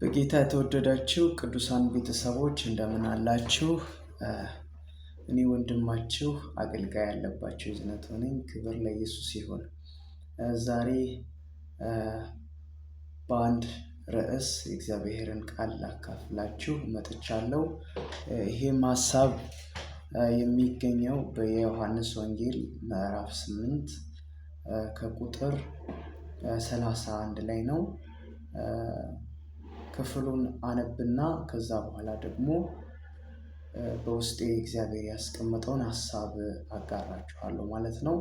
በጌታ የተወደዳችሁ ቅዱሳን ቤተሰቦች እንደምን አላችሁ? እኔ ወንድማችሁ አገልጋይ ያለባችሁ ዝነቱ ነኝ። ክብር ለኢየሱስ ይሁን። ዛሬ በአንድ ርዕስ የእግዚአብሔርን ቃል ላካፍላችሁ መጥቻለሁ። ይሄም ሀሳብ የሚገኘው በዮሐንስ ወንጌል ምዕራፍ 8 ከቁጥር 31 ላይ ነው። ክፍሉን አነብና ከዛ በኋላ ደግሞ በውስጤ እግዚአብሔር ያስቀመጠውን ሀሳብ አጋራችኋለሁ ማለት ነው።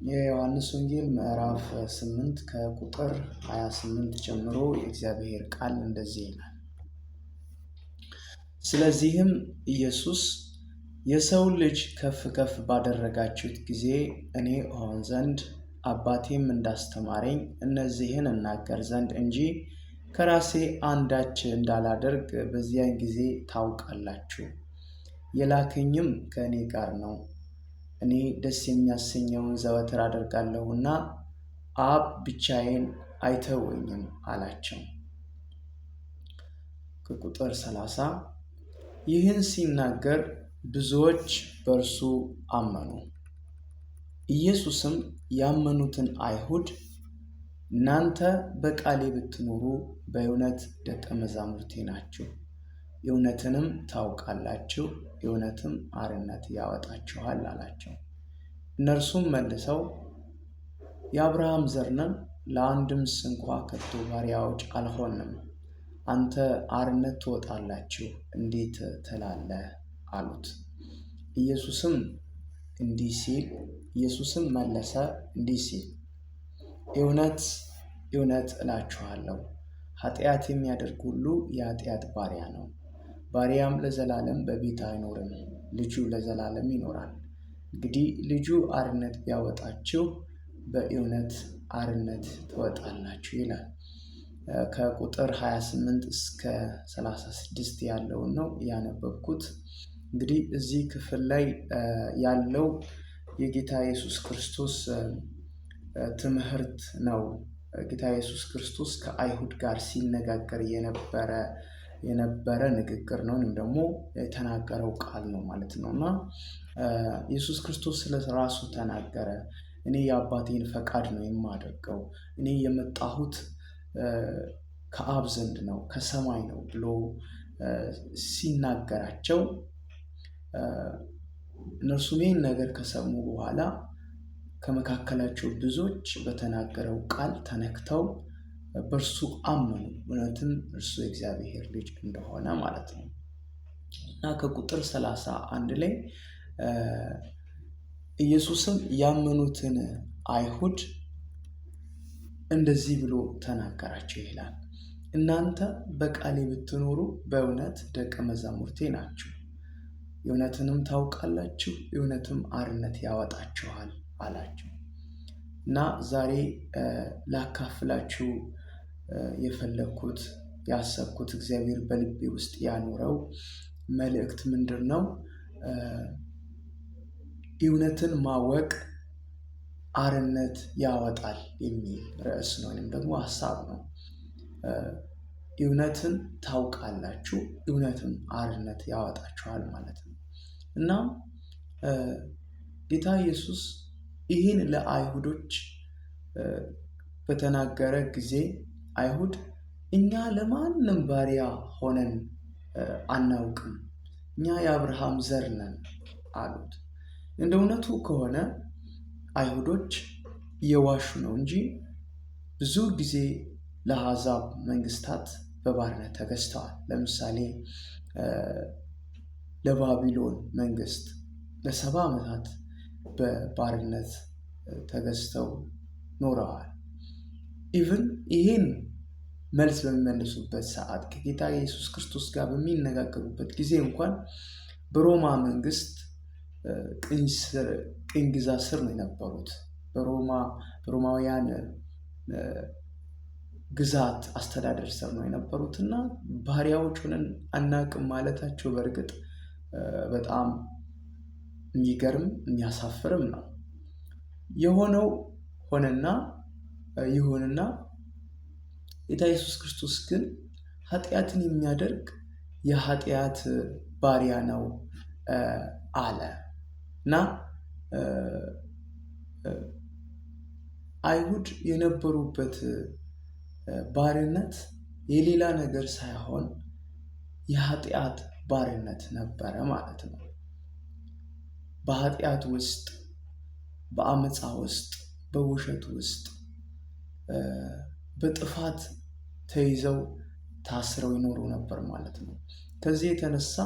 የዮሐንስ ወንጌል ምዕራፍ 8 ከቁጥር 28 ጀምሮ የእግዚአብሔር ቃል እንደዚህ ይላል። ስለዚህም ኢየሱስ የሰው ልጅ ከፍ ከፍ ባደረጋችሁት ጊዜ እኔ እሆን ዘንድ አባቴም እንዳስተማረኝ እነዚህን እናገር ዘንድ እንጂ ከራሴ አንዳች እንዳላደርግ በዚያን ጊዜ ታውቃላችሁ። የላከኝም ከእኔ ጋር ነው። እኔ ደስ የሚያሰኘውን ዘወትር አደርጋለሁና አብ ብቻዬን አይተወኝም አላቸው። ከቁጥር 30 ይህን ሲናገር ብዙዎች በእርሱ አመኑ። ኢየሱስም ያመኑትን አይሁድ እናንተ በቃሌ ብትኖሩ በእውነት ደቀ መዛሙርቴ ናችሁ፣ እውነትንም ታውቃላችሁ፣ እውነትም አርነት ያወጣችኋል አላቸው። እነርሱም መልሰው የአብርሃም ዘር ነን፣ ለአንድም ስንኳ ከቶ ባሪያዎች አልሆንም፣ አንተ አርነት ትወጣላችሁ እንዴት ትላለህ? አሉት። ኢየሱስም እንዲህ ሲል ኢየሱስም መለሰ እንዲህ ሲል እውነት እውነት እላችኋለሁ ኃጢአት የሚያደርግ ሁሉ የኃጢአት ባሪያ ነው። ባሪያም ለዘላለም በቤት አይኖርም፣ ልጁ ለዘላለም ይኖራል። እንግዲህ ልጁ አርነት ቢያወጣችሁ በእውነት አርነት ትወጣላችሁ ይላል። ከቁጥር 28 እስከ 36 ያለውን ነው ያነበብኩት። እንግዲህ እዚህ ክፍል ላይ ያለው የጌታ ኢየሱስ ክርስቶስ ትምህርት ነው። ጌታ ኢየሱስ ክርስቶስ ከአይሁድ ጋር ሲነጋገር የነበረ ንግግር ነው፣ ወይም ደግሞ የተናገረው ቃል ነው ማለት ነው። እና ኢየሱስ ክርስቶስ ስለ ራሱ ተናገረ። እኔ የአባቴን ፈቃድ ነው የማደርገው፣ እኔ የመጣሁት ከአብ ዘንድ ነው ከሰማይ ነው ብሎ ሲናገራቸው እነርሱም ይህን ነገር ከሰሙ በኋላ ከመካከላቸው ብዙዎች በተናገረው ቃል ተነክተው በእርሱ አመኑ። እውነትም እርሱ የእግዚአብሔር ልጅ እንደሆነ ማለት ነው። እና ከቁጥር 31 ላይ ኢየሱስም ያመኑትን አይሁድ እንደዚህ ብሎ ተናገራቸው ይላል። እናንተ በቃሌ ብትኖሩ በእውነት ደቀ መዛሙርቴ ናችሁ፣ እውነትንም ታውቃላችሁ፣ እውነትም አርነት ያወጣችኋል አላቸው። እና ዛሬ ላካፍላችሁ የፈለግኩት ያሰብኩት እግዚአብሔር በልቤ ውስጥ ያኖረው መልእክት ምንድን ነው? እውነትን ማወቅ አርነት ያወጣል የሚል ርዕስ ነው፣ ወይም ደግሞ ሀሳብ ነው። እውነትን ታውቃላችሁ፣ እውነትም አርነት ያወጣችኋል ማለት ነው። እና ጌታ ኢየሱስ ይህን ለአይሁዶች በተናገረ ጊዜ አይሁድ እኛ ለማንም ባሪያ ሆነን አናውቅም፣ እኛ የአብርሃም ዘር ነን አሉት። እንደ እውነቱ ከሆነ አይሁዶች እየዋሹ ነው እንጂ ብዙ ጊዜ ለአሕዛብ መንግስታት በባርነት ተገዝተዋል። ለምሳሌ ለባቢሎን መንግስት ለ70 ዓመታት በባርነት ተገዝተው ኖረዋል። Even ይህን መልስ በሚመልሱበት ሰዓት ከጌታ ኢየሱስ ክርስቶስ ጋር በሚነጋገሩበት ጊዜ እንኳን በሮማ መንግስት ቅኝ ግዛት ስር ነው የነበሩት። በሮማውያን ግዛት አስተዳደር ስር ነው የነበሩት እና ባሪያዎች ሆነን አናውቅም ማለታቸው በእርግጥ በጣም የሚገርም የሚያሳፍርም ነው። የሆነው ሆነና ይሁንና ጌታ ኢየሱስ ክርስቶስ ግን ኃጢአትን የሚያደርግ የኃጢአት ባሪያ ነው አለ። እና አይሁድ የነበሩበት ባርነት የሌላ ነገር ሳይሆን የኃጢአት ባርነት ነበረ ማለት ነው። በኃጢአት ውስጥ፣ በአመፃ ውስጥ፣ በውሸት ውስጥ፣ በጥፋት ተይዘው ታስረው ይኖሩ ነበር ማለት ነው። ከዚህ የተነሳ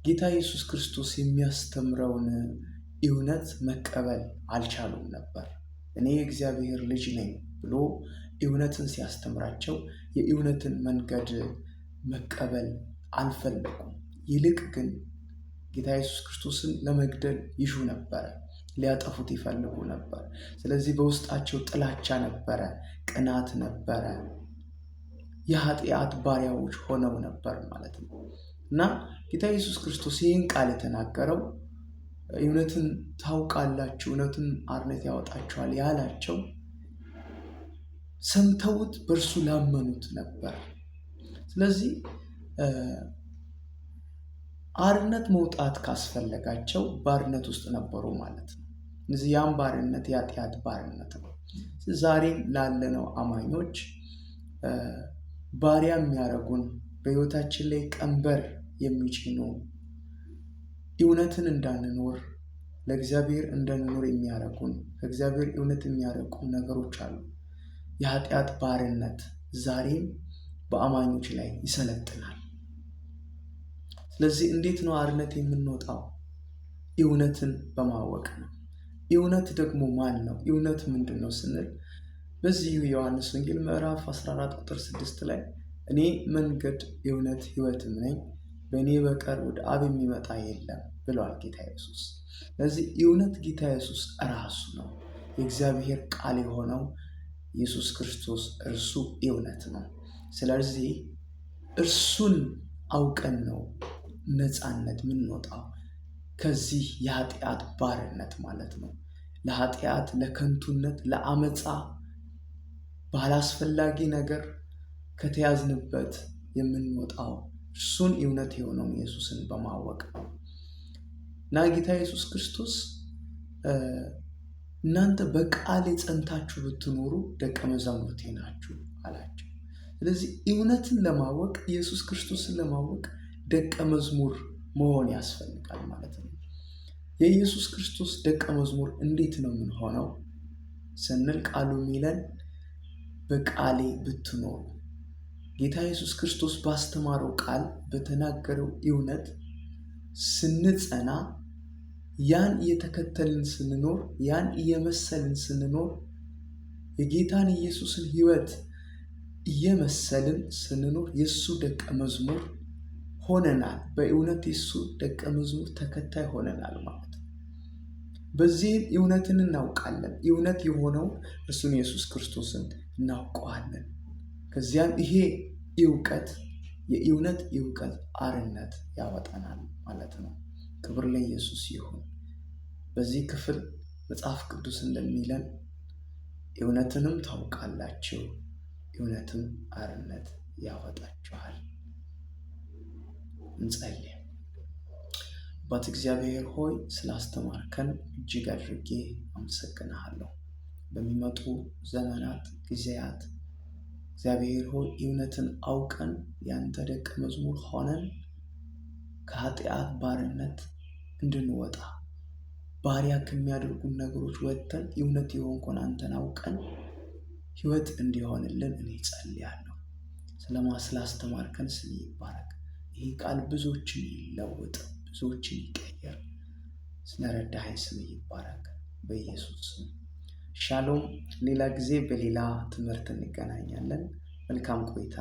ጌታ ኢየሱስ ክርስቶስ የሚያስተምረውን እውነት መቀበል አልቻሉም ነበር። እኔ የእግዚአብሔር ልጅ ነኝ ብሎ እውነትን ሲያስተምራቸው የእውነትን መንገድ መቀበል አልፈለጉም። ይልቅ ግን ጌታ ኢየሱስ ክርስቶስን ለመግደል ይሹ ነበረ፣ ሊያጠፉት ይፈልጉ ነበር። ስለዚህ በውስጣቸው ጥላቻ ነበረ፣ ቅናት ነበረ፣ የኃጢአት ባሪያዎች ሆነው ነበር ማለት ነው። እና ጌታ ኢየሱስ ክርስቶስ ይህን ቃል የተናገረው እውነትን ታውቃላችሁ፣ እውነትን አርነት ያወጣችኋል ያላቸው ሰምተውት በእርሱ ላመኑት ነበር። ስለዚህ አርነት መውጣት ካስፈለጋቸው ባርነት ውስጥ ነበሩ ማለት ነው። እነዚህ ያም ባርነት የኃጢአት ባርነት ነው። ዛሬም ላለነው አማኞች ባሪያ የሚያደርጉን፣ በሕይወታችን ላይ ቀንበር የሚጭኑ፣ እውነትን እንዳንኖር ለእግዚአብሔር እንዳንኖር የሚያደርጉን፣ ከእግዚአብሔር እውነት የሚያደርጉ ነገሮች አሉ። የኃጢአት ባርነት ዛሬም በአማኞች ላይ ይሰለጥናል። ስለዚህ እንዴት ነው አርነት የምንወጣው? እውነትን በማወቅ ነው። እውነት ደግሞ ማን ነው? እውነት ምንድን ነው ስንል በዚሁ ዮሐንስ ወንጌል ምዕራፍ 14 ቁጥር 6 ላይ እኔ መንገድ፣ እውነት፣ ሕይወትም ነኝ፣ በእኔ በቀር ወደ አብ የሚመጣ የለም ብለዋል ጌታ ኢየሱስ። ስለዚህ እውነት ጌታ ኢየሱስ ራሱ ነው። የእግዚአብሔር ቃል የሆነው ኢየሱስ ክርስቶስ እርሱ እውነት ነው። ስለዚህ እርሱን አውቀን ነው ነፃነት የምንወጣው ከዚህ የኃጢአት ባርነት ማለት ነው። ለኃጢአት፣ ለከንቱነት፣ ለአመፃ፣ ባላስፈላጊ ነገር ከተያዝንበት የምንወጣው እርሱን እውነት የሆነውን ኢየሱስን በማወቅ ነው። እና ጌታ ኢየሱስ ክርስቶስ እናንተ በቃሌ ጸንታችሁ ብትኖሩ ደቀ መዛሙርቴ ናችሁ አላቸው። ስለዚህ እውነትን ለማወቅ፣ ኢየሱስ ክርስቶስን ለማወቅ ደቀ መዝሙር መሆን ያስፈልጋል ማለት ነው። የኢየሱስ ክርስቶስ ደቀ መዝሙር እንዴት ነው የምንሆነው ስንል ቃሉ የሚለን በቃሌ ብትኖሩ፣ ጌታ ኢየሱስ ክርስቶስ ባስተማረው ቃል፣ በተናገረው እውነት ስንጸና፣ ያን እየተከተልን ስንኖር፣ ያን እየመሰልን ስንኖር፣ የጌታን ኢየሱስን ሕይወት እየመሰልን ስንኖር የእሱ ደቀ መዝሙር ሆነናል። በእውነት የእሱ ደቀ መዝሙር ተከታይ ሆነናል ማለት ነው። በዚህም እውነትን እናውቃለን። እውነት የሆነው እርሱን ኢየሱስ ክርስቶስን እናውቀዋለን። ከዚያም ይሄ እውቀት፣ የእውነት እውቀት አርነት ያወጣናል ማለት ነው። ክብር ለኢየሱስ ይሁን። በዚህ ክፍል መጽሐፍ ቅዱስ እንደሚለን እውነትንም ታውቃላችሁ፣ እውነትም አርነት ያወጣችኋል። እንጸልይ። አባት እግዚአብሔር ሆይ፣ ስላስተማርከን እጅግ አድርጌ አመሰግንሃለሁ። በሚመጡ ዘመናት፣ ጊዜያት እግዚአብሔር ሆይ፣ እውነትን አውቀን ያንተ ደቀ መዝሙር ሆነን ከኃጢአት ባርነት እንድንወጣ፣ ባሪያ ከሚያደርጉን ነገሮች ወጥተን እውነት የሆንኩን አንተን አውቀን ህይወት እንዲሆንልን እኔ ጸልያለሁ። ስላስተማርከን ስም ይባረክ። ይህ ቃል ብዙዎችን ይለውጥ፣ ብዙዎችን ይቀየር። ስለረዳኸኝ ስም ይባረክ በኢየሱስ ስም። ሻሎም። ሌላ ጊዜ በሌላ ትምህርት እንገናኛለን። መልካም ቆይታ።